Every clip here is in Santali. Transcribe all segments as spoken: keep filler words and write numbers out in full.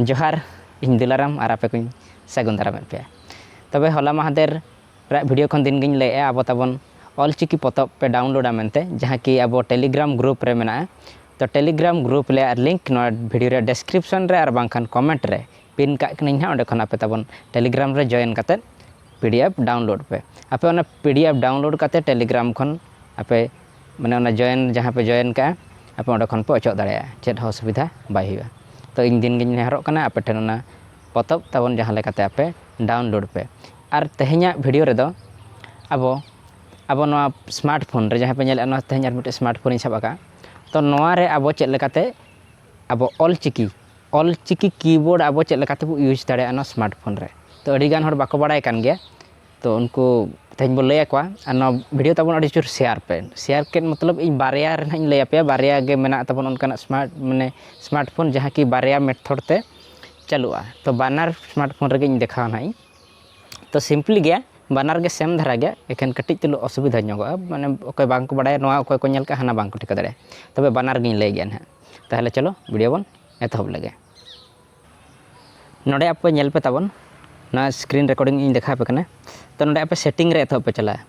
ᱡᱚᱦᱟᱨ, ᱤᱧ ᱫᱩᱞᱟᱨᱟᱢ ᱟᱨ ᱟᱯᱮ ᱠᱚᱧ ᱥᱟᱹᱜᱩᱱ ᱫᱟᱨᱟᱢᱮᱫ ᱯᱮᱭᱟ᱾ ᱛᱚᱵᱮ ᱦᱚᱞᱟ ᱢᱟᱦᱫᱮᱨ ᱨᱟᱜ ᱵᱷᱤᱰᱤᱭᱳ ᱠᱷᱚᱱ ᱫᱤᱱ ᱜᱤᱧ ᱞᱟᱹᱭᱮᱫᱼᱟ, ᱟᱵᱚ ᱛᱟᱵᱚᱱ ᱚᱞᱪᱤᱠᱤ ᱯᱚᱛᱚᱵ ᱯᱮ ᱰᱟᱣᱩᱱᱞᱳᱰᱟ ᱢᱮᱱᱛᱮ, ᱡᱟᱦᱟᱸ ᱠᱤ ᱟᱵᱚ ᱴᱮᱞᱤᱜᱨᱟᱢ ᱜᱨᱩᱯ ᱨᱮ ᱢᱮᱱᱟᱜᱼᱟ᱾ ᱛᱚ ᱴᱮᱞᱤᱜᱨᱟᱢ ᱜᱨᱩᱯ ᱨᱮᱭᱟᱜ ᱞᱤᱝᱠ ᱱᱚᱣᱟ ᱵᱷᱤᱰᱤᱭᱳ ᱨᱮ ᱰᱮᱥᱠᱨᱤᱯᱥᱚᱱ ᱨᱮ ᱟᱨ ᱵᱟᱝᱠᱷᱟᱱ ᱠᱚᱢᱮᱱᱴ ᱨᱮ ᱯᱤᱱ ᱠᱟᱜ ᱠᱟᱹᱱᱟᱹᱧ ᱦᱟᱸᱜ, ᱚᱸᱰᱮ ᱠᱷᱚᱱ ᱟᱯᱮ ᱛᱟᱵᱚᱱ ᱴᱮᱞᱤᱜᱨᱟᱢ ᱨᱮ ᱡᱚᱭᱮᱱ ᱠᱟᱛᱮᱫ ᱯᱤ ᱰᱤ ᱮᱯᱷ ᱰᱟᱣᱩᱱᱞᱳᱰ ᱯᱮ᱾ ᱟᱯᱮ ᱚᱱᱟ ᱯᱤ ᱰᱤ ᱮᱯᱷ ᱰᱟᱣᱩᱱᱞᱳᱰ ᱠᱟᱛᱮᱫ ᱴᱮᱞᱤᱜᱨᱟᱢ ᱠᱷᱚᱱ ᱟᱯᱮ ᱢᱟᱱᱮ ᱚᱱᱟ ᱡᱚᱭᱮᱱ, ᱡᱟᱦᱟᱸ ᱯᱮ ᱡᱚᱭᱮᱱ ᱠᱟᱜᱼᱟ, ᱟᱯᱮ ᱚᱸᱰᱮ ᱠᱷᱚᱱ ᱯᱮ ᱚᱪᱚᱜ ᱫᱟᱲᱮᱭᱟᱜᱼᱟ, ᱪᱮᱫ ᱦᱚᱸ ᱚᱥᱩᱵᱤᱫᱷᱟ ᱵᱟᱭ ᱦᱩᱭᱩᱜᱼᱟ᱾ ᱛᱚ ᱤᱧ ᱫᱤᱱ ᱜᱤᱧ ᱱᱮᱦᱚᱨᱚᱜ ᱠᱟᱱᱟ, ᱟᱯᱮ ᱴᱷᱮᱱ ᱚᱱᱟ ᱯᱚᱛᱚᱵ ᱛᱟᱵᱚᱱ ᱡᱟᱦᱟᱸ ᱞᱮᱠᱟᱛᱮ ᱟᱯᱮ ᱰᱟᱣᱩᱱᱞᱳᱰ ᱯᱮ᱾ ᱟᱨ ᱛᱮᱦᱮᱧᱟᱜ ᱵᱷᱤᱰᱤᱭᱳ ᱨᱮᱫᱚ ᱟᱵᱚ, ᱟᱵᱚ ᱱᱚᱣᱟ ᱥᱢᱟᱨᱴ ᱯᱷᱳᱱ ᱨᱮ ᱡᱟᱦᱟᱸ ᱯᱮ ᱧᱮᱞᱮᱫᱼᱟ, ᱱᱚᱣᱟ ᱛᱮᱦᱮᱧ ᱟᱨ ᱢᱤᱫᱴᱮᱱ ᱥᱢᱟᱨᱴ ᱯᱷᱳᱱ ᱤᱧ ᱥᱟᱵ ᱟᱠᱟᱫᱼᱟ᱾ ᱛᱚ ᱱᱚᱣᱟ ᱨᱮ ᱟᱵᱚ ᱪᱮᱫ ᱞᱮᱠᱟᱛᱮ ᱟᱵᱚ ᱚᱞᱪᱤᱠᱤ, ᱚᱞᱪᱤᱠᱤ ᱠᱤᱵᱳᱨᱰ ᱟᱵᱚ ᱪᱮᱫ ᱞᱮᱠᱟ ᱛᱮᱵᱚ ᱤᱭᱩᱡᱽ ᱫᱟᱲᱮᱭᱟᱜᱼᱟ ᱱᱚᱣᱟ ᱥᱢᱟᱨᱴ ᱯᱷᱳᱱ ᱨᱮ᱾ ᱛᱚ ᱟᱹᱰᱤ ᱜᱟᱱ ᱦᱚᱲ ᱵᱟᱠᱚ ᱵᱟᱲᱟᱭ ᱠᱟᱱ ᱜᱮᱭᱟ, ᱛᱚ ᱩᱱᱠᱩ ᱛᱮᱦᱮᱧ ᱵᱚ ᱞᱟᱹᱭ ᱟᱠᱚᱣᱟ᱾ ᱟᱨ ᱱᱚᱣᱟ ᱵᱷᱤᱰᱤᱭᱳ ᱛᱟᱵᱚᱱ ᱟᱹᱰᱤ ᱡᱳᱨ ᱥᱮᱭᱟᱨ ᱯᱮ᱾ ᱥᱮᱭᱟᱨ ᱠᱮᱫ ᱢᱚᱛᱞᱚᱵ ᱤᱧ ᱵᱟᱨᱭᱟ ᱨᱮ ᱱᱟᱦᱟᱜ ᱤᱧ ᱞᱟᱹᱭ ᱟᱯᱮᱭᱟ, ᱵᱟᱨᱭᱟ ᱜᱮ ᱢᱮᱱᱟᱜ ᱛᱟᱵᱚᱱ ᱚᱱᱠᱟᱱᱟᱜ ᱥᱢᱟᱨᱴ, ᱢᱟᱱᱮ ᱥᱢᱟᱨᱴ ᱯᱷᱳᱱ ᱡᱟᱦᱟᱸ ᱠᱤ ᱵᱟᱨᱭᱟ ᱢᱮᱛᱷᱚᱰ ᱛᱮ ᱪᱟᱹᱞᱩᱜᱼᱟ᱾ ᱛᱚ ᱵᱟᱱᱟᱨ ᱥᱢᱟᱨᱴ ᱯᱷᱳᱱ ᱨᱮᱜᱮ ᱤᱧ ᱫᱮᱠᱷᱟᱣᱟ ᱱᱟᱦᱟᱜ ᱤᱧ᱾ ᱛᱚ ᱥᱤᱢᱯᱞᱤ ᱜᱮᱭᱟ, ᱵᱟᱱᱟᱨ ᱜᱮ ᱥᱮᱢ ᱫᱷᱟᱨᱟ ᱜᱮᱭᱟ, ᱮᱠᱷᱮᱱ ᱠᱟᱹᱴᱤᱡ ᱪᱩᱞᱩ ᱚᱥᱩᱵᱤᱫᱷᱟ ᱧᱚᱜᱚᱜᱼᱟ, ᱢᱟᱱᱮ ᱚᱠᱚᱭ ᱵᱟᱝ ᱠᱚ ᱵᱟᱲᱟᱭᱟ, ᱱᱚᱣᱟ ᱚᱠᱚᱭ ᱠᱚ ᱧᱮᱞ ᱠᱟᱜᱼᱟ ᱦᱟᱱᱟ ᱵᱟᱝ ᱠᱚ ᱴᱷᱤᱠᱟᱹ ᱫᱟᱲᱮᱭᱟᱜᱼᱟ᱾ ᱛᱚᱵᱮ ᱵᱟᱱᱟᱨ ᱜᱤᱧ ᱞᱟᱹᱭ ᱜᱮᱭᱟ ᱱᱟᱦᱟᱜ᱾ ᱛᱟᱦᱚᱞᱮ ᱪᱚᱞᱚ ᱵᱷᱤᱰᱤᱭᱳ ᱵᱚᱱ ᱮᱛᱚᱦᱚᱵ ᱞᱮᱜᱮ᱾ ᱱᱚᱰᱮ ᱟᱯᱮ ᱧᱮᱞ ᱯᱮ ᱛᱟᱵᱚᱱ, ᱱᱚᱣᱟ ᱥᱠᱨᱤᱱ ᱨᱮᱠᱚᱨᱰᱤᱝ ᱤᱧ ᱫᱮᱠᱷᱟᱣ ᱟᱯᱮ ᱠᱟᱱᱟ᱾ ᱛᱚ ᱱᱚᱰᱮ ᱟᱯᱮ ᱥᱮᱴᱤᱝ ᱨᱮ ᱮᱛᱚᱦᱚᱵ ᱯᱮ ᱪᱟᱞᱟᱜᱼᱟ᱾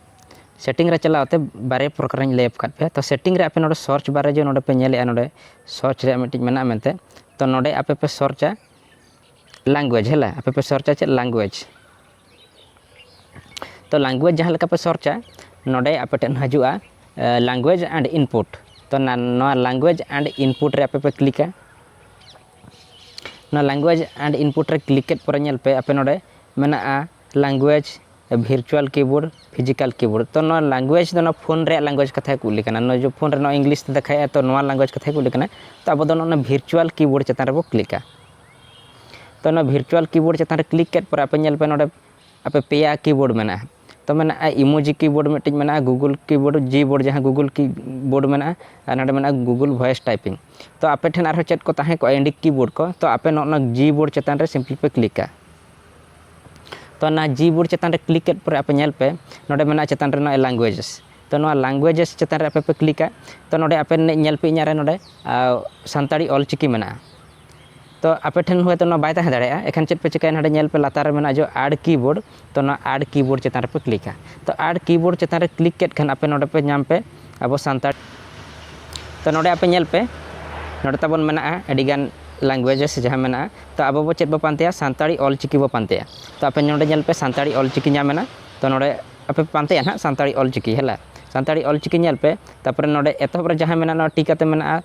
ᱥᱮᱴᱤᱝ ᱨᱮ ᱪᱟᱞᱟᱣ ᱠᱟᱛᱮ ᱵᱟᱨᱭᱟ ᱯᱨᱚᱠᱟᱨᱤᱧ ᱞᱟᱹᱭ ᱟᱠᱟᱫ ᱯᱮᱭᱟ᱾ ᱛᱚ ᱥᱮᱴᱤᱝ ᱨᱮ ᱟᱯᱮ ᱱᱚᱰᱮ ᱥᱟᱨᱪ ᱵᱟᱨ ᱨᱮ ᱡᱮ ᱱᱚᱰᱮ ᱯᱮ ᱧᱮᱞᱮᱫᱼᱟ, ᱱᱚᱰᱮ ᱥᱟᱨᱪ ᱨᱮᱭᱟᱜ ᱢᱤᱫᱴᱤᱡ ᱢᱮᱱᱟᱜᱼᱟ ᱢᱮᱱᱛᱮ, ᱛᱚ ᱱᱚᱰᱮ ᱟᱯᱮ ᱯᱮ ᱥᱟᱨᱪᱟ ᱞᱮᱝᱜᱩᱭᱮᱡᱽ, ᱦᱮᱸ, ᱟᱯᱮ ᱯᱮ ᱥᱟᱨᱪᱟ ᱪᱮᱫ ᱞᱮᱝᱜᱩᱭᱮᱡᱽ᱾ ᱛᱚ ᱞᱮᱝᱜᱩᱭᱮᱡᱽ ᱡᱟᱦᱟᱸ ᱞᱮᱠᱟ ᱯᱮ ᱥᱟᱨᱪᱟ, ᱱᱚᱰᱮ ᱟᱯᱮ ᱴᱷᱮᱱ ᱦᱤᱡᱩᱜᱼᱟ ᱞᱮᱝᱜᱩᱭᱮᱡᱽ ᱮᱱᱰ ᱤᱱᱯᱩᱴ᱾ ᱛᱚ ᱱᱟ-, ᱱᱚᱣᱟ ᱞᱮᱝᱜᱩᱭᱮᱡᱽ ᱮᱱᱰ ᱤᱱᱯᱩᱴ ᱨᱮ ᱟᱯᱮ ᱯᱮ ᱠᱞᱤᱠᱟ᱾ ᱱᱚᱣᱟ ᱞᱮᱝᱜᱩᱭᱮᱡᱽ ᱮᱱᱰ ᱤᱱᱯᱩᱴ ᱨᱮ ᱠᱞᱤᱠ ᱠᱮᱫ ᱯᱚᱨᱮ ᱧᱮᱞ ᱯᱮ, ᱟᱯᱮ ᱱᱚᱰᱮ ᱢᱮᱱᱟᱜᱼᱟ ᱞᱮᱝᱜᱩᱭᱮᱡᱽ, ᱵᱷᱤᱨᱪᱩᱣᱟᱞ ᱠᱤᱵᱳᱨᱰ, ᱯᱷᱤᱡᱤᱠᱟᱞ ᱠᱤᱵᱳᱨᱰ᱾ ᱛᱚ ᱱᱚᱣᱟ ᱞᱮᱝᱜᱩᱭᱮᱡᱽ ᱫᱚ ᱱᱚᱣᱟ ᱯᱷᱳᱱ ᱨᱮᱭᱟᱜ ᱞᱮᱝᱜᱩᱭᱮᱡᱽ ᱠᱟᱛᱷᱟᱭ ᱠᱩᱞᱤ ᱠᱟᱱᱟ᱾ ᱱᱚᱣᱟ ᱡᱮ ᱯᱷᱳᱱ ᱨᱮ ᱱᱚᱣᱟ ᱤᱝᱞᱤᱥ ᱛᱮ ᱫᱮᱠᱷᱟᱭᱮᱫᱼᱟ, ᱛᱚ ᱱᱚᱣᱟ ᱞᱮᱝᱜᱩᱭᱮᱡᱽ ᱠᱟᱛᱷᱟᱭ ᱠᱩᱞᱤ ᱠᱟᱱᱟ᱾ ᱛᱚ ᱟᱵᱚ ᱫᱚ ᱱᱚᱜᱼᱚ ᱱᱚᱣᱟ ᱵᱷᱤᱨᱪᱩᱣᱟᱞ ᱠᱤᱵᱳᱨᱰ ᱪᱮᱛᱟᱱ ᱨᱮᱵᱚ ᱠᱞᱤᱠᱟ᱾ ᱛᱚ ᱱᱚᱣᱟ ᱵᱷᱤᱨᱪᱩᱣᱟᱞ ᱠᱤᱵᱳᱨᱰ ᱪᱮᱛᱟᱱ ᱨᱮ ᱠᱞᱤᱠ ᱠᱮᱫ ᱯᱚᱨᱮ ᱟᱯᱮ ᱧᱮᱞ ᱯᱮ, ᱱᱚᱰᱮ ᱟᱯᱮ ᱯᱮᱭᱟ ᱠᱤᱵᱳᱨᱰ ᱢᱮᱱᱟᱜᱼᱟ᱾ ᱛᱚ ᱢᱮᱱᱟᱜᱼᱟ ᱤᱢᱳᱡᱤ ᱠᱤᱵᱳᱨᱰ ᱢᱤᱫᱴᱤᱡ ᱢᱮᱱᱟᱜᱼᱟ, ᱜᱩᱜᱩᱞ ᱠᱤᱵᱳᱨᱰ, ᱡᱤᱵᱳᱨᱰ ᱡᱟᱦᱟᱸ ᱜᱩᱜᱩᱞ ᱠᱤᱵᱳᱨᱰ ᱢᱮᱱᱟᱜᱼᱟ, ᱟᱨ ᱱᱚᱰᱮ ᱢᱮᱱᱟᱜᱼᱟ ᱜᱩᱜᱩᱞ ᱵᱷᱚᱭᱮᱥ ᱴᱟᱭᱯᱤᱝ᱾ ᱛᱚ ᱟᱯᱮ ᱴᱷᱮᱱ ᱟᱨᱦᱚᱸ ᱪᱮᱫ ᱠᱚ ᱛᱟᱦᱮᱸ ᱠᱚᱜᱼᱟ, ᱤᱱᱰᱤᱠ ᱠᱤᱵᱳᱨᱰ ᱠᱚ, ᱛᱚ ᱟᱯᱮ ᱱᱚᱜᱼᱚ ᱱᱚᱣᱟ ᱡᱤᱵᱳᱨᱰ ᱪᱮᱛᱟᱱ ᱨᱮ ᱥᱤᱢᱯᱞᱤ ᱯᱮ ᱠᱞᱤᱠᱟ᱾ ᱛᱚ ᱚᱱᱟ ᱡᱤᱵᱳᱨᱰ ᱪᱮᱛᱟᱱ ᱨᱮ ᱠᱞᱤᱠ ᱠᱮᱫ ᱯᱚᱨᱮ ᱟᱯᱮ ᱧᱮᱞ ᱯᱮ, ᱱᱚᱰᱮ ᱢᱮᱱᱟᱜᱼᱟ ᱪᱮᱛᱟᱱ ᱨᱮ ᱱᱚᱜᱼᱚᱭ ᱞᱮᱝᱜᱩᱭᱮᱡᱮᱥ᱾ ᱛᱚ ᱱᱚᱣᱟ ᱞᱮᱝᱜᱩᱭᱮᱡᱮᱥ ᱪᱮᱛᱟᱱ ᱨᱮ ᱟᱯᱮ ᱯᱮ ᱠᱞᱤᱠᱟ᱾ ᱛᱚ ᱱᱚᱰᱮ ᱟᱯᱮ ᱧᱮᱞ ᱯᱮ, ᱤᱧᱟᱹᱜ ᱨᱮ ᱱᱚᱰᱮ, ᱟᱨ, ᱥᱟᱱᱛᱟᱲᱤ ᱚᱞ ᱪᱤᱠᱤ ᱢᱮᱱᱟᱜᱼᱟ᱾ ᱛᱚ ᱟᱯᱮ ᱴᱷᱮᱱ ᱦᱚᱭᱛᱳ ᱱᱚᱣᱟ ᱵᱟᱭ ᱛᱟᱦᱮᱸ ᱫᱟᱲᱮᱭᱟᱜᱼᱟ᱾ ᱮᱠᱷᱟᱱ ᱪᱮᱫ ᱯᱮ ᱪᱤᱠᱟᱹᱭᱟ, ᱱᱚᱰᱮ ᱧᱮᱞ ᱯᱮ ᱞᱟᱛᱟᱨ ᱨᱮ ᱢᱮᱱᱟᱜᱼᱟ ᱡᱮ add keyboard, ᱛᱚ ᱱᱚᱣᱟ add keyboard ᱪᱮᱛᱟᱱ ᱨᱮᱯᱮ ᱠᱞᱤᱠᱟ᱾ ᱛᱚ add keyboard ᱪᱮᱛᱟᱱ ᱨᱮ ᱠᱞᱤᱠ ᱠᱮᱫ ᱠᱷᱟᱱ ᱟᱯᱮ ᱱᱚᱰᱮ ᱯᱮ ᱧᱟᱢ ᱯᱮ ᱟᱵᱚ ᱥᱟᱱᱛᱟᱲ᱾ ᱛᱚ ᱱᱚᱰᱮ ᱟᱯᱮ ᱧᱮᱞ ᱯᱮ, ᱱᱚᱰᱮ ᱛᱟᱵᱚᱱ ᱢᱮᱱᱟᱜᱼᱟ ᱟᱹᱰᱤᱜᱟᱱ languages ᱡᱟᱦᱟᱸ ᱢᱮᱱᱟᱜᱼᱟ᱾ ᱛᱚ ᱟᱵᱚ ᱵᱚ ᱪᱮᱫ ᱵᱚ ᱯᱟᱱᱛᱮᱭᱟ? ᱥᱟᱱᱛᱟᱲᱤ ᱚᱞ ᱪᱤᱠᱤ ᱵᱚ ᱯᱟᱱᱛᱮᱭᱟ᱾ ᱛᱚ ᱟᱯᱮ ᱱᱚᱰᱮ ᱧᱮᱞ ᱯᱮ, ᱥᱟᱱᱛᱟᱲᱤ ᱚᱞ ᱪᱤᱠᱤ ᱧᱟᱢ ᱮᱱᱟ᱾ ᱛᱚ ᱱᱚᱰᱮ ᱟᱯᱮ ᱯᱟᱱᱛᱮᱭᱟ ᱱᱟᱦᱟᱜ ᱥᱟᱱᱛᱟᱲᱤ ᱚᱞ ᱪᱤᱠᱤ, ᱦᱮᱞᱟ, ᱥᱟᱱᱛᱟᱲᱤ ᱚᱞ ᱪᱤᱠᱤ ᱧᱮᱞ ᱯᱮ᱾ ᱛᱟᱨᱯᱚᱨᱮ ᱱᱚᱰᱮ ᱮᱛᱚᱦᱚᱵ ᱨᱮ ᱡᱟᱦᱟᱸ ᱢᱮᱱᱟᱜᱼᱟ, ᱱᱚᱣᱟ ᱴᱤᱠ ᱠᱟᱛᱮ ᱢᱮᱱᱟᱜᱼᱟ,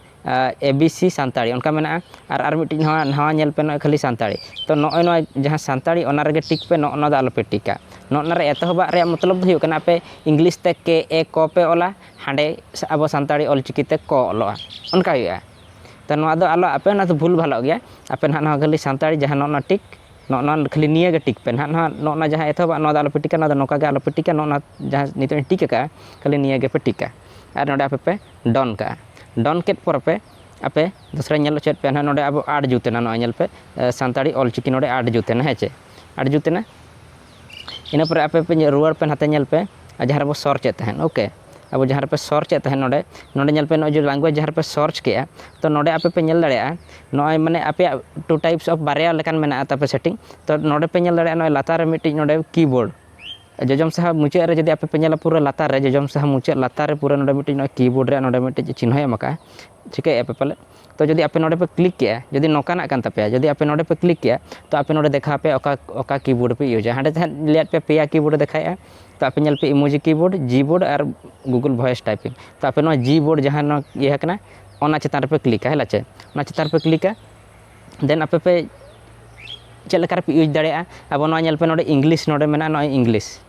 ᱮ ᱵᱤ ᱥᱤ ᱥᱟᱱᱛᱟᱲᱤ ᱚᱱᱠᱟ ᱢᱮᱱᱟᱜᱼᱟ᱾ ᱟᱨ ᱟᱨ ᱢᱤᱫᱴᱤᱡ ᱱᱚᱣᱟ ᱱᱟᱣᱟ ᱧᱮᱞ ᱯᱮ, ᱱᱚᱜᱼᱚᱭ ᱠᱷᱟᱹᱞᱤ ᱥᱟᱱᱛᱟᱲᱤ᱾ ᱛᱚ ᱱᱚᱜᱼᱚᱭ ᱱᱚᱣᱟ ᱡᱟᱦᱟᱸ ᱥᱟᱱᱛᱟᱲᱤ, ᱚᱱᱟ ᱨᱮᱜᱮ ᱴᱤᱠ ᱯᱮ, ᱱᱚᱜᱼᱚ ᱱᱚᱣᱟ ᱫᱚ ᱟᱞᱚ ᱯᱮ ᱴᱤᱠᱟ᱾ ᱱᱚᱜᱼᱚ ᱱᱚᱣᱟ ᱨᱮ ᱮᱛᱚᱦᱚᱵᱟᱜ ᱨᱮᱭᱟᱜ ᱢᱚᱛᱞᱚᱵ ᱫᱚ ᱦᱩᱭᱩᱜ ᱠᱟᱱᱟ, ᱟᱯᱮ ᱤᱝᱞᱤᱥ ᱛᱮ ᱠᱮ ᱮ ᱠᱚ ᱯᱮ ᱚᱞᱟ, ᱦᱟᱸᱰᱮ ᱟᱵᱚ ᱥᱟᱱᱛᱟᱲᱤ ᱚᱞ ᱪᱤᱠᱤ ᱛᱮ ᱠᱚ ᱚᱞᱚᱜᱼᱟ, ᱚᱱᱠᱟ ᱦᱩᱭᱩᱜᱼᱟ᱾ ᱛᱚ ᱱᱚᱣᱟ ᱫᱚ ᱟᱞᱚ, ᱟᱯᱮ ᱚᱱᱟ ᱫᱚ ᱵᱷᱩᱞ ᱵᱷᱟᱞᱚᱜ ᱜᱮᱭᱟ᱾ ᱟᱯᱮ ᱱᱟᱦᱟᱜ ᱱᱚᱣᱟ ᱠᱷᱟᱹᱞᱤ ᱥᱟᱱᱛᱟᱲᱤ ᱡᱟᱦᱟᱸ ᱱᱚᱜᱼᱚ ᱱᱚᱣᱟ ᱴᱤᱠ, ᱱᱚᱜᱼᱚ ᱱᱚᱣᱟ ᱠᱷᱟᱹᱞᱤ ᱱᱤᱭᱟᱹ ᱜᱮ ᱴᱤᱠ ᱯᱮ ᱱᱟᱦᱟᱜ᱾ ᱱᱚᱣᱟ, ᱱᱚᱜᱼᱚ ᱱᱚᱣᱟ ᱡᱟᱦᱟᱸ ᱮᱛᱚᱦᱚᱵᱟᱜ, ᱱᱚᱣᱟ ᱫᱚ ᱟᱞᱚ ᱯᱮ ᱴᱤᱠᱟ, ᱱᱚᱣᱟ ᱫᱚ ᱱᱚᱝᱠᱟ ᱜᱮ ᱟᱞᱚ ᱯᱮ ᱴᱤᱠᱟ᱾ ᱱᱚᱜᱼᱚ ᱱᱚᱣᱟ ᱡᱟᱦᱟᱸ ᱱᱤᱛᱚᱜ ᱤᱧ ᱴᱤᱠ ᱟᱠᱟᱫᱼᱟ, ᱠᱷᱟᱹᱞᱤ ᱱᱤᱭᱟᱹ ᱜᱮᱯᱮ ᱴᱤᱠᱟ᱾ ᱟᱨ ᱱᱚᱰᱮ ᱟᱯᱮ ᱯᱮ ᱰᱚᱱ ᱠᱟᱜᱼᱟ᱾ ᱰᱚᱱ ᱠᱮᱫ ᱯᱚᱨᱮ ᱯᱮ ᱟᱯᱮ ᱫᱚᱥᱨᱟ ᱧᱮᱞ ᱦᱚᱪᱚᱭᱮᱫ ᱯᱮᱭᱟ ᱱᱟᱦᱟᱜ, ᱱᱚᱰᱮ ᱟᱵᱚ ᱟᱰ ᱡᱩᱛ ᱮᱱᱟ, ᱱᱚᱜᱼᱚᱭ ᱧᱮᱞ ᱯᱮ, ᱮ, ᱥᱟᱱᱛᱟᱲᱤ ᱚᱞ ᱪᱤᱠᱤ ᱱᱚᱰᱮ ᱟᱰ ᱡᱩᱛ ᱮᱱᱟ, ᱦᱮᱸ ᱪᱮ? ᱟᱰ ᱡᱩᱛ ᱮᱱᱟ᱾ ᱤᱱᱟᱹ ᱯᱚᱨᱮ ᱟᱯᱮ ᱯᱮ ᱧᱮ-, ᱨᱩᱣᱟᱹᱲ ᱯᱮ ᱱᱟᱛᱮ, ᱧᱮᱞ ᱯᱮ, ᱟᱨ ᱡᱟᱦᱟᱸ ᱨᱮᱵᱚ ᱥᱟᱨᱪ ᱮᱫ ᱛᱟᱦᱮᱸᱫ, ᱳᱠᱮ, ᱟᱵᱚ ᱡᱟᱦᱟᱸ ᱨᱮᱯᱮ ᱥᱟᱨᱪ ᱮᱫ ᱛᱟᱦᱮᱸᱫ, ᱱᱚᱰᱮ, ᱱᱚᱰᱮ ᱧᱮᱞ ᱯᱮ, ᱱᱚᱜᱼᱚᱭ ᱡᱮ language ᱡᱟᱦᱟᱸ ᱨᱮᱯᱮ ᱥᱟᱨᱪ ᱠᱮᱜᱼᱟ, ᱛᱚ ᱱᱚᱰᱮ ᱟᱯᱮ ᱯᱮ ᱧᱮᱞ ᱫᱟᱲᱮᱭᱟᱜᱼᱟ, ᱱᱚᱜᱼᱚᱭ ᱢᱟᱱᱮ ᱟᱯᱮᱭᱟᱜ two types of ᱵᱟᱨᱭᱟ ᱞᱮᱠᱟᱱ ᱢᱮᱱᱟᱜᱼᱟ ᱛᱟᱯᱮ ᱥᱮᱴᱤᱝ᱾ ᱛᱚ ᱱᱚᱰᱮ ᱯᱮ ᱧᱮᱞ ᱫᱟᱲᱮᱭᱟᱜᱼᱟ, ᱱᱚᱜᱼᱚᱭ ᱞᱟᱛᱟᱨ ᱨᱮ ᱢᱤᱫᱴᱤᱡ ᱱᱚᱰᱮ ᱠᱤᱵᱳᱨᱰ, ᱡᱚᱡᱚᱢ ᱥᱟᱦᱟ ᱢᱩᱪᱟᱹᱫ ᱨᱮ ᱡᱩᱫᱤ ᱟᱯᱮ ᱯᱮ ᱧᱮᱞᱟ, ᱯᱩᱨᱟᱹ ᱞᱟᱛᱟᱨ ᱨᱮ, ᱡᱚᱡᱚᱢ ᱥᱟᱦᱟ ᱢᱩᱪᱟᱹᱫ ᱞᱟᱛᱟᱨ ᱨᱮ ᱯᱩᱨᱟᱹ ᱱᱚᱰᱮ ᱢᱤᱫᱴᱤᱡ ᱱᱚᱜᱼᱚᱭ ᱠᱤᱵᱳᱨᱰ ᱨᱮᱭᱟᱜ ᱱᱚᱰᱮ ᱢᱤᱫᱴᱤᱡ ᱪᱤᱱᱦᱟᱹᱭ ᱮᱢ ᱟᱠᱟᱫᱼᱟ᱾ ᱪᱤᱠᱟᱹᱭᱮᱫᱼᱟ ᱯᱮ ᱯᱟᱞᱮ? ᱛᱚ ᱡᱩᱫᱤ ᱟᱯᱮ ᱱᱚᱰᱮ ᱯᱮ ᱠᱞᱤᱠ ᱠᱮᱜᱼᱟ, ᱡᱩᱫᱤ ᱱᱚᱝᱠᱟᱱᱟᱜ ᱠᱟᱱ ᱛᱟᱯᱮᱭᱟ, ᱡᱩᱫᱤ ᱟᱯᱮ ᱱᱚᱰᱮ ᱯᱮ ᱠᱞᱤᱠ ᱠᱮᱜᱼᱟ, ᱛᱚ ᱟᱯᱮ ᱱᱚᱰᱮ ᱫᱮᱠᱷᱟᱣ ᱯᱮ ᱚᱠᱟ, ᱚᱠᱟ ᱠᱤᱵᱳᱨᱰ ᱯᱮ ᱤᱭᱩᱡᱟ᱾ ᱦᱟᱸᱰᱮ ᱡᱟᱦᱟᱸ ᱞᱟᱹᱭᱟᱫ ᱯᱮᱭᱟ ᱯᱮᱭᱟ ᱠᱤᱵᱳᱨᱰ ᱫᱮᱠᱷᱟᱭᱮᱫᱼᱟ, ᱛᱚ ᱟᱯᱮ ᱧᱮᱞ ᱯᱮ emoji keyboard, Gboard ᱟᱨ Google voice typing᱾ ᱛᱚ ᱟᱯᱮ ᱱᱚᱣᱟ Gboard ᱡᱟᱦᱟᱸ ᱱᱚᱣᱟ ᱤᱭᱟᱹ ᱠᱟᱱᱟ, ᱚᱱᱟ ᱪᱮᱛᱟᱱ ᱨᱮᱯᱮ ᱠᱞᱤᱠᱟ, ᱦᱮᱸ ᱞᱟᱪᱮ? ᱚᱱᱟ ᱪᱮᱛᱟᱱ ᱨᱮᱯᱮ ᱠᱞᱤᱠᱟ, then ᱟᱯᱮ ᱯᱮ ᱪᱮᱫ ᱞᱮᱠᱟ ᱨᱮᱯᱮ ᱤᱭᱩᱡᱽ ᱫᱟᱲᱮᱭᱟᱜᱼᱟ? ᱟᱵᱚ ᱱᱚᱣᱟ ᱧᱮᱞ ᱯᱮ, ᱱᱚᱰᱮ English ᱱᱚᱰᱮ ᱢᱮᱱᱟᱜᱼᱟ, ᱱᱚᱜᱼᱚᱭ English᱾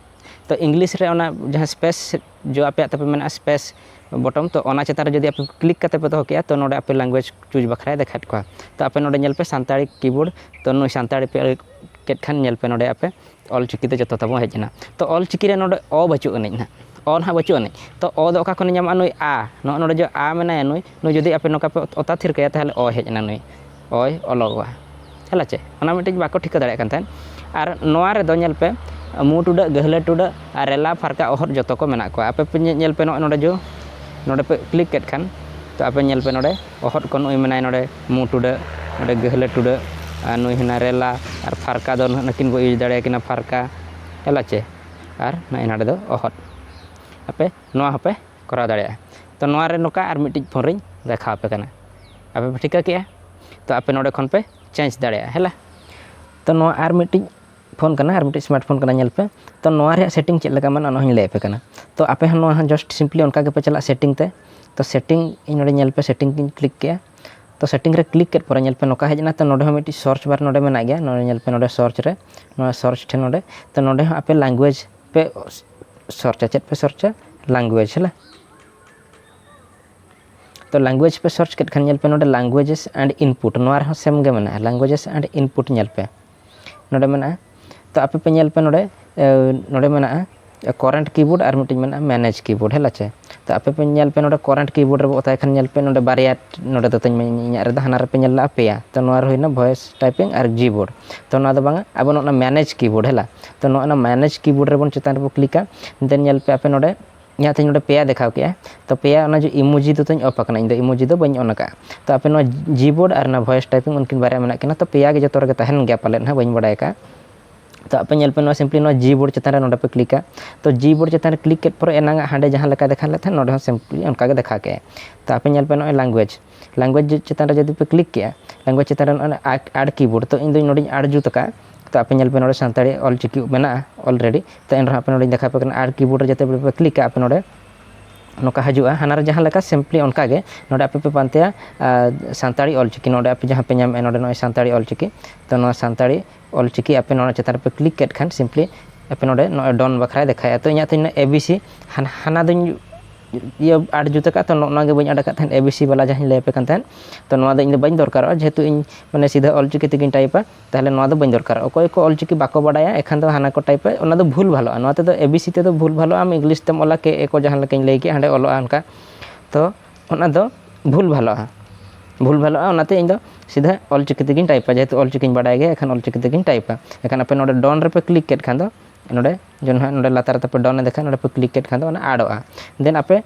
ᱛᱚ English ᱨᱮ ᱚᱱᱟ ᱡᱟᱦᱟᱸ space ᱡᱚ ᱟᱯᱮᱭᱟᱜ ᱛᱟᱯᱮ ᱢᱮᱱᱟᱜᱼᱟ, space button, ᱛᱚ ᱚᱱᱟ ᱪᱮᱛᱟᱱ ᱨᱮ ᱡᱩᱫᱤ ᱟᱯᱮ ᱠᱞᱤᱠ ᱠᱟᱛᱮ ᱯᱮ ᱫᱚᱦᱚ ᱠᱮᱜᱼᱟ, ᱛᱚ ᱱᱚᱰᱮ ᱟᱯᱮ language choose ᱵᱟᱠᱷᱨᱟᱭ ᱫᱮᱠᱷᱟᱣᱮᱫ ᱠᱚᱣᱟ᱾ ᱛᱚ ᱟᱯᱮ ᱱᱚᱰᱮ ᱧᱮᱞ ᱯᱮ ᱥᱟᱱᱛᱟᱲᱤ keyboard, ᱛᱚ ᱱᱩᱭ ᱥᱟᱱᱛᱟᱲᱤ ᱯᱮ ᱠᱮᱫ ᱠᱷᱟᱱ ᱧᱮᱞ ᱯᱮ ᱱᱚᱰᱮ ᱟᱯᱮ ᱚᱞ ᱪᱤᱠᱤ ᱛᱮ ᱡᱚᱛᱚ ᱛᱟᱵᱚᱱ ᱦᱮᱡ ᱮᱱᱟ᱾ ᱛᱚ ᱚᱞ ᱪᱤᱠᱤ ᱨᱮ ᱱᱚᱰᱮ ᱚ ᱵᱟᱹᱪᱩᱜ ᱟᱹᱱᱤᱡ ᱱᱟᱦᱟᱜ, ᱚ ᱱᱟᱦᱟᱜ ᱵᱟᱹᱪᱩᱜ ᱟᱹᱱᱤᱡ᱾ ᱛᱚ ᱚ ᱫᱚ ᱚᱠᱟ ᱠᱷᱚᱱᱮ ᱧᱟᱢᱚᱜᱼᱟ? ᱱᱩᱭ ᱟ, ᱱᱚᱜᱼᱚ ᱱᱚᱰᱮ ᱡᱮ ᱟ ᱢᱮᱱᱟᱭᱟ, ᱱᱩᱭ, ᱱᱩᱭ ᱡᱩᱫᱤ ᱟᱯᱮ ᱱᱚᱝᱠᱟ ᱯᱮ ᱚᱛᱟ ᱛᱷᱤᱨ ᱠᱟᱭᱟ, ᱛᱟᱦᱚᱞᱮ ᱚ ᱦᱮᱡ ᱮᱱᱟ, ᱱᱩᱭ ᱚᱭ ᱚᱞᱚᱜᱚᱜᱼᱟ᱾ ᱦᱮᱸ ᱞᱟᱪᱮ? ᱚᱱᱟ ᱢᱤᱫᱴᱤᱡ ᱵᱟᱠᱚ ᱴᱷᱤᱠᱟᱹ ᱫᱟᱲᱮᱭᱟᱜ ᱠᱟᱱ ᱛᱟᱦᱮᱸᱫ᱾ ᱟᱨ ᱱᱚᱣᱟ ᱨᱮᱫᱚ ᱧᱮᱞ ᱯᱮ, ᱢᱩ ᱴᱩᱰᱟᱹᱜ, ᱜᱟᱹᱦᱞᱟᱹ ᱴᱩᱰᱟᱹᱜ ᱟᱨ ᱨᱮᱞᱟ ᱯᱷᱟᱨᱠᱟ ᱚᱦᱚᱫ ᱡᱚᱛᱚ ᱠᱚ ᱢᱮᱱᱟᱜ ᱠᱚᱣᱟ᱾ ᱟᱯᱮ ᱯᱮ ᱧᱮ-, ᱧᱮᱞ ᱯᱮ, ᱱᱚᱜᱼᱚᱭ ᱱᱚᱰᱮ ᱡᱚ, ᱱᱚᱰᱮ ᱯᱮ ᱠᱞᱤᱠ ᱠᱮᱫ ᱠᱷᱟᱱ, ᱛᱚ ᱟᱯᱮ ᱧᱮᱞ ᱯᱮ ᱱᱚᱰᱮ ᱚᱦᱚᱫ ᱠᱚ ᱱᱩᱭ ᱢᱮᱱᱟᱭ ᱱᱚᱰᱮ ᱢᱩ ᱴᱩᱰᱟᱹᱜ, ᱱᱚᱰᱮ ᱜᱟᱹᱦᱞᱟᱹ ᱴᱩᱰᱟᱹᱜ, ᱟᱨ ᱱᱩᱭ ᱦᱮᱱᱟᱭ ᱨᱮᱞᱟ, ᱟᱨ ᱯᱷᱟᱨᱠᱟ ᱫᱚ ᱱᱟᱦᱟᱜ ᱱᱩᱠᱤᱱ ᱵᱚ ᱤᱭᱩᱡᱽ ᱫᱟᱲᱮᱭᱟᱠᱤᱱᱟ, ᱯᱷᱟᱨᱠᱟ, ᱦᱮᱞᱟ ᱪᱮ? ᱟᱨ ᱱᱚᱜᱼᱚᱭ ᱱᱚᱰᱮ ᱫᱚ ᱚᱦᱚᱫ᱾ ᱟᱯᱮ ᱱᱚᱣᱟ ᱦᱚᱸᱯᱮ ᱠᱚᱨᱟᱣ ᱫᱟᱲᱮᱭᱟᱜᱼᱟ᱾ ᱛᱚ ᱱᱚᱣᱟ ᱨᱮ ᱱᱚᱝᱠᱟ ᱟᱨ ᱢᱤᱫᱴᱤᱡ ᱯᱷᱳᱱ ᱨᱤᱧ ᱫᱮᱠᱷᱟᱣ ᱟᱯᱮ ᱠᱟᱱᱟ, ᱟᱯᱮ ᱯᱮ ᱴᱷᱤᱠᱟᱹ ᱠᱮᱜᱼᱟ? ᱛᱚ ᱟᱯᱮ ᱱᱚᱰᱮ ᱠᱷᱚᱱ ᱯᱮ ᱪᱮᱧᱡᱽ ᱫᱟᱲᱮᱭᱟᱜᱼᱟ, ᱦᱮᱞᱟ᱾ ᱛᱚ ᱱᱚᱣᱟ ᱟᱨ ᱢᱤᱫᱴᱤᱡ ᱯᱷᱳᱱ ᱠᱟᱱᱟ, ᱟᱨ ᱢᱤᱫᱴᱤᱡ ᱥᱢᱟᱨᱴ ᱯᱷᱳᱱ ᱠᱟᱱᱟ, ᱧᱮᱞ ᱯᱮ᱾ ᱛᱚ ᱱᱚᱣᱟ ᱨᱮᱭᱟᱜ ᱥᱮᱴᱤᱝ ᱪᱮᱫ ᱞᱮᱠᱟ ᱢᱮᱱᱟᱜᱼᱟ, ᱚᱱᱟ ᱦᱚᱸᱧ ᱞᱟᱹᱭ ᱟᱯᱮ ᱠᱟᱱᱟ᱾ ᱛᱚ ᱟᱯᱮ ᱦᱚᱸ ᱱᱚᱣᱟ ᱦᱚᱸ ᱡᱟᱥᱴ ᱥᱤᱢᱯᱞᱤ ᱚᱱᱠᱟ ᱜᱮᱯᱮ ᱪᱟᱞᱟᱜᱼᱟ ᱥᱮᱴᱤᱝ ᱛᱮ᱾ ᱛᱚ ᱥᱮᱴᱤᱝ ᱤᱧ ᱱᱚᱰᱮ ᱧᱮᱞ ᱯᱮ, ᱥᱮᱴᱤᱝ ᱤᱧ ᱠᱞᱤᱠ ᱠᱮᱜᱼᱟ᱾ ᱛᱚ ᱥᱮᱴᱤᱝ ᱨᱮ ᱠᱞᱤᱠ ᱠᱮᱫ ᱯᱚᱨᱮ ᱧᱮᱞ ᱯᱮ ᱱᱚᱝᱠᱟ ᱦᱮᱡ ᱮᱱᱟ᱾ ᱛᱚ ᱱᱚᱰᱮ ᱦᱚᱸ ᱢᱤᱫᱴᱤᱡ ᱥᱟᱨᱪ ᱵᱟᱨ ᱱᱚᱰᱮ ᱢᱮᱱᱟᱜ ᱜᱮᱭᱟ, ᱱᱚᱰᱮ ᱧᱮᱞ ᱯᱮ, ᱱᱚᱰᱮ ᱥᱟᱨᱪ ᱨᱮ, ᱱᱚᱣᱟ ᱥᱟᱨᱪ ᱴᱷᱮᱱ ᱱᱚᱰᱮ᱾ ᱛᱚ ᱱᱚᱰᱮ ᱦᱚᱸ ᱟᱯᱮ ᱞᱮᱝᱜᱩᱭᱮᱡᱽ ᱯᱮ ᱥᱟᱨᱪᱟ᱾ ᱪᱮᱫ ᱯᱮ ᱥᱟᱨᱪᱟ? ᱞᱮᱝᱜᱩᱭᱮᱡᱽ, ᱦᱮᱞᱟ᱾ ᱛᱚ ᱞᱮᱝᱜᱩᱭᱮᱡᱽ ᱯᱮ ᱥᱟᱨᱪ ᱠᱮᱫ ᱠᱷᱟᱱ ᱧᱮᱞ ᱯᱮ ᱱᱚᱰᱮ languages and input, ᱱᱚᱣᱟ ᱨᱮᱦᱚᱸ ᱥᱮᱢ ᱜᱮ ᱢᱮᱱᱟᱜᱼᱟ, languages and input ᱧᱮᱞ ᱯᱮ ᱱᱚᱰᱮ ᱢᱮᱱᱟᱜᱼᱟ᱾ ᱛᱚ ᱟᱯᱮ ᱯᱮ ᱧᱮᱞ ᱯᱮ ᱱᱚᱰᱮ, ᱮ, ᱱᱚᱰᱮ ᱢᱮᱱᱟᱜᱼᱟ ᱠᱟᱨᱮᱱᱴ ᱠᱤᱵᱳᱨᱰ ᱟᱨ ᱢᱤᱫᱴᱤᱡ ᱢᱮᱱᱟᱜᱼᱟ ᱢᱮᱱᱮᱡᱽ ᱠᱤᱵᱳᱨᱰ, ᱦᱮᱞᱟ ᱪᱮ? ᱛᱚ ᱟᱯᱮ ᱯᱮ ᱧᱮᱞ ᱯᱮ ᱱᱚᱰᱮ ᱠᱟᱨᱮᱱᱴ ᱠᱤᱵᱳᱨᱰ ᱨᱮᱵᱚ ᱚᱛᱟᱭ ᱠᱷᱟᱱ ᱧᱮᱞ ᱯᱮ ᱱᱚᱰᱮ ᱵᱟᱨᱭᱟ, ᱱᱚᱰᱮ ᱫᱚ ᱛᱟᱹᱧ ᱤᱧᱟᱹᱜ ᱨᱮᱫᱚ ᱦᱟᱱᱟ ᱨᱮᱯᱮ ᱧᱮᱞ ᱞᱮᱜᱼᱟ ᱯᱮᱭᱟ᱾ ᱛᱚ ᱱᱚᱣᱟ ᱨᱮ ᱦᱩᱭᱱᱟ voice typing ᱟᱨ Gboard᱾ ᱛᱚ ᱱᱚᱣᱟ ᱫᱚ ᱵᱟᱝᱟ, ᱟᱵᱚ ᱱᱚᱜᱼᱚ ᱱᱟ ᱢᱮᱱᱮᱡᱽ ᱠᱤᱵᱳᱨᱰ, ᱦᱮᱞᱟ᱾ ᱛᱚ ᱱᱚᱜᱼᱚ ᱱᱟ ᱢᱮᱱᱮᱡᱽ ᱠᱤᱵᱳᱨᱰ ᱨᱮᱵᱚᱱ ᱪᱮᱛᱟᱱ ᱨᱮᱵᱚ ᱠᱞᱤᱠᱟ, then ᱧᱮᱞ ᱯᱮ ᱟᱯᱮ ᱱᱚᱰᱮ ᱤᱧᱟᱹᱜ ᱛᱮᱧ ᱱᱚᱰᱮ ᱯᱮᱭᱟ ᱫᱮᱠᱷᱟᱣ ᱠᱮᱜᱼᱟ᱾ ᱛᱚ ᱯᱮᱭᱟ ᱚᱱᱟ ᱡᱮ emoji ᱫᱚ ᱛᱟᱹᱧ off ᱟᱠᱟᱱᱟ, ᱤᱧ ᱫᱚ emoji ᱫᱚ ᱵᱟᱹᱧ on ᱟᱠᱟᱫᱼᱟ᱾ ᱛᱚ ᱟᱯᱮ ᱱᱚᱣᱟ Gboard ᱟᱨ ᱱᱚᱣᱟ voice typing ᱩᱱᱠᱤᱱ ᱵᱟᱨᱭᱟ ᱢᱮᱱᱟᱜ ᱠᱤᱱᱟ, ᱛᱚ ᱯᱮᱭᱟ ᱜᱮ ᱡᱚᱛᱚ ᱨᱮᱜᱮ ᱛᱟᱦᱮᱱ ᱜᱮᱭᱟ ᱯᱟᱞᱮᱫ ᱱᱟᱦᱟᱜ, ᱵᱟᱹᱧ ᱵᱟᱲᱟᱭ ᱟᱠᱟᱫᱼᱟ᱾ ᱛᱚ ᱟᱯᱮ ᱧᱮᱞ ᱯᱮ ᱱᱚᱣᱟ simply ᱱᱚᱣᱟ Gboard ᱪᱮᱛᱟᱱ ᱨᱮ ᱱᱚᱰᱮ ᱯᱮ ᱠᱞᱤᱠᱟ᱾ ᱛᱚ Gboard ᱪᱮᱛᱟᱱ ᱨᱮ ᱠᱞᱤᱠ ᱠᱮᱫ ᱯᱚᱨᱮ ᱮᱱᱟᱝ ᱟᱜ ᱦᱟᱸᱰᱮ ᱡᱟᱦᱟᱸ ᱞᱮᱠᱟ ᱫᱮᱠᱷᱟᱣ ᱞᱮᱫ ᱛᱟᱦᱮᱸᱫ ᱱᱚᱰᱮ ᱦᱚᱸ simply ᱚᱱᱠᱟ ᱜᱮ ᱫᱮᱠᱷᱟᱣ ᱠᱮᱜᱼᱟᱭ᱾ ᱛᱚ ᱟᱯᱮ ᱧᱮᱞ ᱯᱮ ᱱᱚᱜᱼᱚᱭ language, language ᱪᱮᱛᱟᱱ ᱨᱮ ᱡᱩᱫᱤ ᱯᱮ ᱠᱞᱤᱠ ᱠᱮᱜᱼᱟ, language ᱪᱮᱛᱟᱱ ᱨᱮ ᱱᱚᱜᱼᱚᱭ add, add keyboard, ᱛᱚ ᱤᱧ ᱫᱚ ᱱᱚᱰᱮᱧ add ᱡᱩᱛ ᱟᱠᱟᱫᱼᱟ᱾ ᱛᱚ ᱟᱯᱮ ᱧᱮᱞ ᱯᱮ ᱱᱚᱰᱮ ᱥᱟᱱᱛᱟᱲᱤ ᱚᱞ ᱪᱤᱠᱤ ᱢᱮᱱᱟᱜᱼᱟ already᱾ ᱛᱚ ᱮᱱ ᱨᱮᱦᱚᱸ ᱟᱯᱮ ᱱᱚᱰᱮᱧ ᱫᱮᱠᱷᱟᱣ ᱟᱯᱮ ᱠᱟᱱᱟ, add keyboard ᱨᱮ ᱡᱟᱛᱮ ᱯᱮ ᱠᱞᱤᱠᱟ ᱟᱯᱮ ᱱᱚᱰᱮ ᱱᱚᱝᱠᱟ ᱦᱤᱡᱩᱜᱼᱟ, ᱦᱟᱱᱟ ᱨᱮ ᱡᱟᱦᱟᱸ ᱞᱮᱠᱟ simply ᱚᱱᱠᱟ ᱜᱮ ᱱᱚᱰᱮ ᱟᱯᱮ ᱯᱮ ᱯᱟᱱᱛᱮᱭᱟ, ᱟᱨ ᱥᱟᱱᱛᱟᱲᱤ ᱚᱞ ᱪᱤᱠᱤ ᱱᱚᱰᱮ ᱟᱯᱮ ᱡᱟᱦᱟᱸ ᱯᱮ ᱧᱟᱢᱮᱫᱼᱟ ᱱᱚᱰᱮ ᱱᱚᱜᱼᱚᱭ ᱥᱟᱱᱛᱟᱲᱤ ᱚᱞ ᱪᱤᱠᱤ᱾ ᱛᱚ ᱱᱚᱣᱟ ᱥᱟᱱᱛᱟᱲᱤ ᱚᱞ ᱪᱤᱠᱤ ᱟᱯᱮ ᱱᱚᱣᱟ ᱪᱮᱛᱟᱱ ᱨᱮᱯᱮ ᱠᱞᱤᱠ ᱠᱮᱫ ᱠᱷᱟᱱ simply ᱟᱯᱮ ᱱᱚᱰᱮ ᱱᱚᱜᱼᱚᱭ done ᱵᱟᱠᱷᱨᱟᱭ ᱫᱮᱠᱷᱟᱭᱟ᱾ ᱛᱚ ᱤᱧᱟᱹᱜ ᱛᱚ ᱤᱧ ᱫᱚ A B C ᱦᱟᱱ-, ᱦᱟᱱᱟ ᱫᱚᱧ ᱤᱭᱟᱹ add ᱡᱩᱛ ᱟᱠᱟᱫ, ᱛᱚ ᱱᱚᱜᱼᱚ ᱱᱚᱣᱟ ᱜᱮ ᱵᱟᱹᱧ add ᱟᱠᱟᱫ ᱛᱟᱦᱮᱸᱫ, A B C ᱵᱟᱞᱟ ᱡᱟᱦᱟᱸᱧ ᱞᱟᱹᱭ ᱟᱯᱮ ᱠᱟᱱ ᱛᱟᱦᱮᱸᱫ᱾ ᱛᱚ ᱱᱚᱣᱟ ᱫᱚ ᱤᱧ ᱫᱚ ᱵᱟᱹᱧ ᱫᱚᱨᱠᱟᱨᱚᱜᱼᱟ, ᱡᱮᱦᱮᱛᱩ ᱤᱧ ᱢᱟᱱᱮ ᱥᱤᱫᱷᱟᱹ ᱚᱞ ᱪᱤᱠᱤ ᱛᱮᱜᱮᱧ ᱴᱟᱭᱤᱯᱟ᱾ ᱛᱟᱦᱚᱞᱮ ᱱᱚᱣᱟ ᱫᱚ ᱵᱟᱹᱧ ᱫᱚᱨᱠᱟᱨᱚᱜᱼᱟ᱾ ᱚᱠᱚᱭ ᱠᱚ ᱚᱞ ᱪᱤᱠᱤ ᱵᱟᱠᱚ ᱵᱟᱰᱟᱭᱟ ᱮᱱᱠᱷᱟᱱ ᱫᱚ ᱦᱟᱱᱟ ᱠᱚ ᱴᱟᱭᱤᱯᱟ, ᱚᱱᱟ ᱫᱚ ᱵᱷᱩᱞ ᱵᱷᱟᱞᱚᱜᱼᱟ᱾ ᱱᱚᱣᱟ ᱛᱮᱫᱚ A B C ᱛᱮᱫᱚ ᱵᱷᱩᱞ ᱵᱷᱟᱞᱚᱜᱼᱟ, ᱟᱢ English ᱛᱮᱢ ᱚᱞᱟ K A ᱠᱚ ᱡᱟᱦᱟᱸ ᱞᱮᱠᱟᱧ ᱞᱟᱹᱭ ᱠᱮᱫ ᱦᱟᱸᱰᱮ ᱚᱞᱚᱜᱼᱟ ᱚᱱᱠᱟ᱾ ᱛᱚ ᱚᱱᱟ ᱫᱚ ᱵᱷᱩᱞ ᱵᱷᱟᱞᱚᱜᱼᱟ, ᱵᱷᱩᱞ ᱵᱷᱟᱞᱚᱜᱼᱟ᱾ ᱚᱱᱟᱛᱮ ᱤᱧ ᱫᱚ ᱥᱤᱫᱷᱟᱹ ᱚᱞ ᱪᱤᱠᱤ ᱛᱮᱜᱮᱧ ᱴᱟᱭᱤᱯᱟ, ᱡᱮᱦᱮᱛᱩ ᱚᱞ ᱪᱤᱠᱤᱧ ᱵᱟᱰᱟᱭ ᱜᱮᱭᱟ, ᱮᱱᱠᱷᱟᱱ ᱚᱞ ᱪᱤᱠᱤ ᱛᱮᱜᱮᱧ ᱴᱟᱭᱤᱯᱟ᱾ ᱮᱱᱠᱷᱟᱱ ᱟᱯᱮ ᱱᱚᱰᱮ done ᱨᱮᱯᱮ ᱠᱞᱤᱠ ᱠᱮᱫ ᱠᱷᱟᱱ ᱫᱚ ᱱᱚᱰᱮ ᱡᱮ ᱱᱟᱦᱟᱜ ᱱᱚᱰᱮ ᱞᱟᱛᱟᱨ ᱨᱮ ᱛᱟᱯᱮ done ᱮ ᱫᱮᱠᱷᱟᱜᱼᱟ, ᱱᱚᱰᱮ ᱯᱮ ᱠᱞᱤᱠ ᱠᱮᱫ ᱠᱷᱟᱱ ᱫᱚ ᱚᱱᱟ ᱟᱰᱚᱜᱼᱟ᱾ Then ᱟᱯᱮ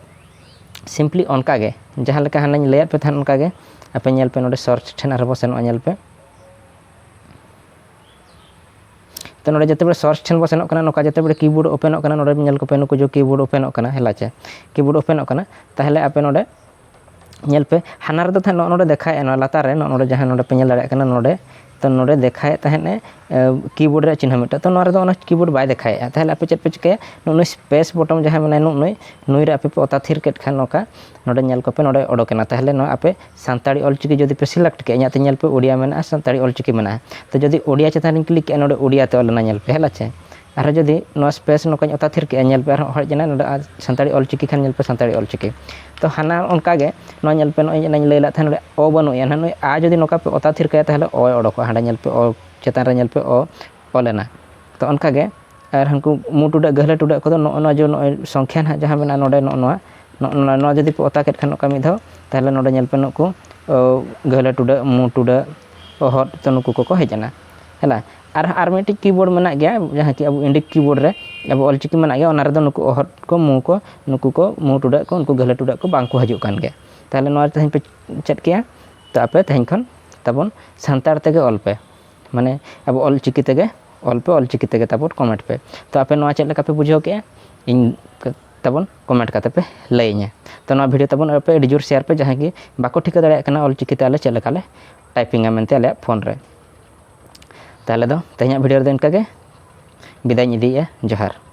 simply ᱚᱱᱠᱟ ᱜᱮ ᱡᱟᱦᱟᱸ ᱞᱮᱠᱟ ᱦᱟᱱᱟᱧ ᱞᱟᱹᱭᱟᱫ ᱯᱮ ᱛᱟᱦᱮᱸᱫ ᱚᱱᱠᱟ ᱜᱮ ᱟᱯᱮ ᱧᱮᱞ ᱯᱮ, ᱱᱚᱰᱮ search ᱴᱷᱮᱱ ᱟᱨᱦᱚᱸ ᱵᱚ ᱥᱮᱱᱚᱜᱼᱟ, ᱧᱮᱞ ᱯᱮ᱾ ᱛᱚ ᱱᱚᱰᱮ ᱡᱮᱛᱮ ᱵᱮᱲᱮ search ᱴᱷᱮᱱ ᱵᱚ ᱥᱮᱱᱚᱜ ᱠᱟᱱᱟ, ᱱᱚᱝᱠᱟ ᱡᱮᱛᱮ ᱵᱮᱲᱮ keyboard open ᱚᱜ ᱠᱟᱱᱟ, ᱱᱚᱰᱮ ᱧᱮᱞ ᱠᱚᱯᱮ ᱱᱩᱠᱩ ᱡᱮ keyboard open ᱚᱜ ᱠᱟᱱᱟ, ᱦᱮᱞᱟ ᱪᱮ, keyboard open ᱚᱜ ᱠᱟᱱᱟ, ᱛᱟᱦᱚᱞᱮ ᱟᱯᱮ ᱱᱚᱰᱮ ᱧᱮᱞ ᱯᱮ, ᱦᱟᱱᱟ ᱨᱮᱫᱚ ᱛᱟᱦᱮᱸ ᱱᱚᱜᱼᱚ ᱱᱚᱰᱮ ᱫᱮᱠᱷᱟᱣᱮᱫᱼᱟ, ᱱᱚᱣᱟ ᱞᱟᱛᱟᱨ ᱨᱮ ᱱᱚᱜᱼᱚ ᱱᱚᱰᱮ ᱡᱟᱦᱟᱸ ᱱᱚᱰᱮ ᱯᱮ ᱧᱮᱞ ᱫᱟᱲᱮᱭᱟᱜ ᱠᱟᱱᱟ, ᱱᱚᱰᱮ, ᱛᱚ ᱱᱚᱰᱮ ᱫᱮᱠᱷᱟᱣᱮᱫ ᱛᱟᱦᱮᱸᱫ ᱮ, keyboard ᱨᱮᱭᱟᱜ ᱪᱤᱱᱦᱟᱹ ᱢᱤᱫᱴᱟᱝ, ᱛᱚ ᱱᱚᱣᱟ ᱨᱮᱫᱚ ᱚᱱᱟ keyboard ᱵᱟᱭ ᱫᱮᱠᱷᱟᱣᱮᱫᱼᱟ᱾ ᱛᱟᱦᱚᱞᱮ ᱟᱯᱮ ᱪᱮᱫ ᱯᱮ ᱪᱤᱠᱟᱹᱭᱟ, ᱱᱩᱜᱼᱩ ᱱᱩᱭ space button ᱡᱟᱦᱟᱸ ᱢᱮᱱᱟᱭᱟ, ᱱᱩᱜᱼᱩ ᱱᱩᱭ, ᱱᱩᱭ ᱨᱮ ᱟᱯᱮ ᱯᱮ ᱚᱛᱟ ᱛᱷᱤᱨ ᱠᱮᱫ ᱠᱷᱟᱱ ᱱᱚᱝᱠᱟ ᱱᱚᱰᱮ ᱧᱮᱞ ᱠᱚᱯᱮ, ᱱᱚᱰᱮ ᱚᱰᱚᱠᱮᱱᱟ᱾ ᱛᱟᱦᱚᱞᱮ ᱱᱚᱣᱟ ᱟᱯᱮ ᱥᱟᱱᱛᱟᱲᱤ ᱚᱞᱪᱤᱠᱤ ᱡᱩᱫᱤ ᱯᱮ select ᱠᱮᱜᱼᱟ, ᱤᱧᱟᱹᱜ ᱛᱮ ᱧᱮᱞ ᱯᱮ ᱳᱰᱤᱭᱟ ᱢᱮᱱᱟᱜᱼᱟ, ᱥᱟᱱᱛᱟᱲᱤ ᱚᱞᱪᱤᱠᱤ ᱢᱮᱱᱟᱜᱼᱟ᱾ ᱛᱚ ᱡᱩᱫᱤ ᱳᱰᱤᱭᱟ ᱪᱮᱛᱟᱱ ᱨᱤᱧ click ᱠᱮᱜᱼᱟ, ᱱᱚᱰᱮ ᱳᱰᱤᱭᱟ ᱛᱮ ᱚᱞ ᱮᱱᱟ, ᱧᱮᱞ ᱯᱮ, ᱦᱮᱞᱟ ᱪᱮ᱾ ᱟᱨᱦᱚᱸ ᱡᱩᱫᱤ ᱱᱚᱣᱟ space ᱱᱚᱝᱠᱟᱧ ᱚᱛᱟ ᱛᱷᱤᱨ ᱠᱮᱜᱼᱟ, ᱧᱮᱞ ᱯᱮ, ᱟᱨᱦᱚᱸ ᱦᱮᱡ ᱮᱱᱟ, ᱱᱚᱰᱮ ᱟᱨ ᱥᱟᱱᱛᱟᱲᱤ ᱚᱞᱪᱤᱠᱤ ᱠᱷᱟᱱ ᱧᱮᱞ ᱯᱮ ᱥᱟᱱᱛᱟᱲᱤ ᱚᱞᱪᱤᱠᱤ᱾ ᱛᱚ ᱦᱟᱱᱟ ᱚᱱᱠᱟ ᱜᱮ ᱱᱚᱣᱟ ᱧᱮᱞ ᱯᱮ, ᱱᱚᱜᱼᱚᱭ ᱮᱱᱟᱧ ᱞᱟᱹᱭ ᱞᱮᱫ ᱛᱟᱦᱮᱸᱫ, ᱱᱚᱰᱮ ᱚ ᱵᱟᱹᱱᱩᱜ ᱮᱭᱟ, ᱱᱚᱜᱼᱚᱭ ᱟ ᱡᱩᱫᱤ ᱱᱚᱝᱠᱟ ᱯᱮ ᱚᱛᱟ ᱛᱷᱤᱨ ᱠᱟᱭᱟ, ᱛᱟᱦᱚᱞᱮ ᱚᱭ ᱚᱰᱚᱠᱚᱜᱼᱟ, ᱦᱟᱸᱰᱮ ᱧᱮᱞ ᱯᱮ ᱚ ᱪᱮᱛᱟᱱ ᱨᱮ ᱧᱮᱞ ᱯᱮ ᱚ ᱚᱞ ᱮᱱᱟ᱾ ᱛᱚ ᱚᱱᱠᱟ ᱜᱮ ᱟᱨ ᱦᱟᱱᱠᱩ ᱢᱩ ᱴᱩᱰᱟᱹᱜ ᱜᱟᱹᱦᱞᱟᱹ ᱴᱩᱰᱟᱹᱜ ᱠᱚᱫᱚ ᱱᱚᱜᱼᱚ ᱱᱚᱣᱟ ᱡᱮ ᱱᱚᱜᱼᱚᱭ ᱥᱚᱝᱠᱷᱭᱟ ᱱᱟᱦᱟᱜ ᱡᱟᱦᱟᱸ ᱢᱮᱱᱟᱜᱼᱟ ᱱᱚᱰᱮ, ᱱᱚᱜᱼᱚ ᱱᱚᱣᱟ, ᱱᱚᱜᱼᱚ ᱱᱚᱣᱟ, ᱱᱚᱣᱟ ᱡᱩᱫᱤ ᱯᱮ ᱚᱛᱟ ᱠᱮᱫ ᱠᱷᱟᱱ ᱱᱚᱝᱠᱟ ᱢᱤᱫ ᱫᱷᱟᱣ, ᱛᱟᱦᱚᱞᱮ ᱱᱚᱰᱮ ᱧᱮᱞ ᱯᱮ ᱱᱩᱠᱩ, ᱚ, ᱜᱟᱹᱦᱞᱟᱹ ᱴᱩᱰᱟᱹᱜ, ᱢᱩ ᱴᱩᱰᱟᱹᱜ, ᱚᱦᱚᱫ, ᱛᱚ ᱱᱩᱠᱩ ᱠᱚᱠᱚ ᱦᱮᱡ ᱮᱱᱟ᱾ ᱦᱮᱞᱟ, ᱟᱨ, ᱟᱨ ᱢᱤᱫᱴᱤᱡ keyboard ᱢᱮᱱᱟᱜ ᱜᱮᱭᱟ, ᱡᱟᱦᱟᱸ ᱠᱤ ᱟᱵᱚ Indic keyboard ᱨᱮ ᱟᱵᱚ ᱚᱞᱪᱤᱠᱤ ᱢᱮᱱᱟᱜ ᱜᱮᱭᱟ, ᱚᱱᱟ ᱨᱮᱫᱚ ᱱᱩᱠᱩ ᱚᱦᱚᱫ ᱠᱚ, ᱢᱩ ᱠᱚ, ᱱᱩᱠᱩ ᱠᱚ, ᱢᱩ ᱴᱩᱰᱟᱹᱜ ᱠᱚ, ᱩᱱᱠᱩ ᱜᱟᱹᱦᱞᱟᱹ ᱴᱩᱰᱟᱹᱜ ᱠᱚ ᱵᱟᱝ ᱠᱚ ᱦᱤᱡᱩᱜ ᱠᱟᱱ ᱜᱮᱭᱟ᱾ ᱛᱟᱦᱚᱞᱮ ᱱᱚᱣᱟ ᱛᱮᱦᱮᱧ ᱯᱮ ᱪᱮᱫ ᱠᱮᱜᱼᱟ, ᱛᱚ ᱟᱯᱮ ᱛᱮᱦᱮᱧ ᱠᱷᱚᱱ ᱛᱟᱵᱚᱱ ᱥᱟᱱᱛᱟᱲ ᱛᱮᱜᱮ ᱚᱞ ᱯᱮ, ᱢᱟᱱᱮ ᱟᱵᱚ ᱚᱞᱪᱤᱠᱤ ᱛᱮᱜᱮ ᱚᱞ ᱯᱮ, ᱚᱞᱪᱤᱠᱤ ᱛᱮᱜᱮ ᱛᱟᱵᱚᱱ comment ᱯᱮ᱾ ᱛᱚ ᱟᱯᱮ ᱱᱚᱣᱟ ᱪᱮᱫ ᱞᱮᱠᱟ ᱯᱮ ᱵᱩᱡᱷᱟᱹᱣ ᱠᱮᱜᱼᱟ, ᱤᱧ ᱛᱟᱵᱚᱱ comment ᱠᱟᱛᱮ ᱯᱮ ᱞᱟᱹᱭᱟᱹᱧᱟ᱾ ᱛᱚ ᱱᱚᱣᱟ video ᱛᱟᱵᱚᱱ ᱟᱯᱮ ᱟᱹᱰᱤ ᱡᱳᱨ share ᱯᱮ, ᱡᱟᱦᱟᱸᱭ ᱜᱮ ᱵᱟᱠᱚ ᱴᱷᱤᱠᱟᱹ ᱫᱟᱲᱮᱭᱟᱜ ᱠᱟᱱᱟ ᱚᱞᱪᱤᱠᱤ ᱛᱮ ᱟᱞᱮ ᱪᱮᱫ ᱞᱮᱠᱟ ᱞᱮ typing ᱟ ᱢᱮᱱᱛᱮ ᱟᱞᱮᱭᱟᱜ phone ᱨᱮ᱾ ᱛᱟᱦᱚᱞᱮ ᱫᱚ ᱛᱮᱦᱮᱧᱟᱜ video ᱨᱮᱫᱚ ᱤᱱᱠᱟᱹ ᱜᱮ, ᱵᱤᱫᱟᱭ ᱤᱧ ᱤᱫᱤᱭᱮᱫᱼᱟ᱾ ᱡᱚᱦᱟᱨ᱾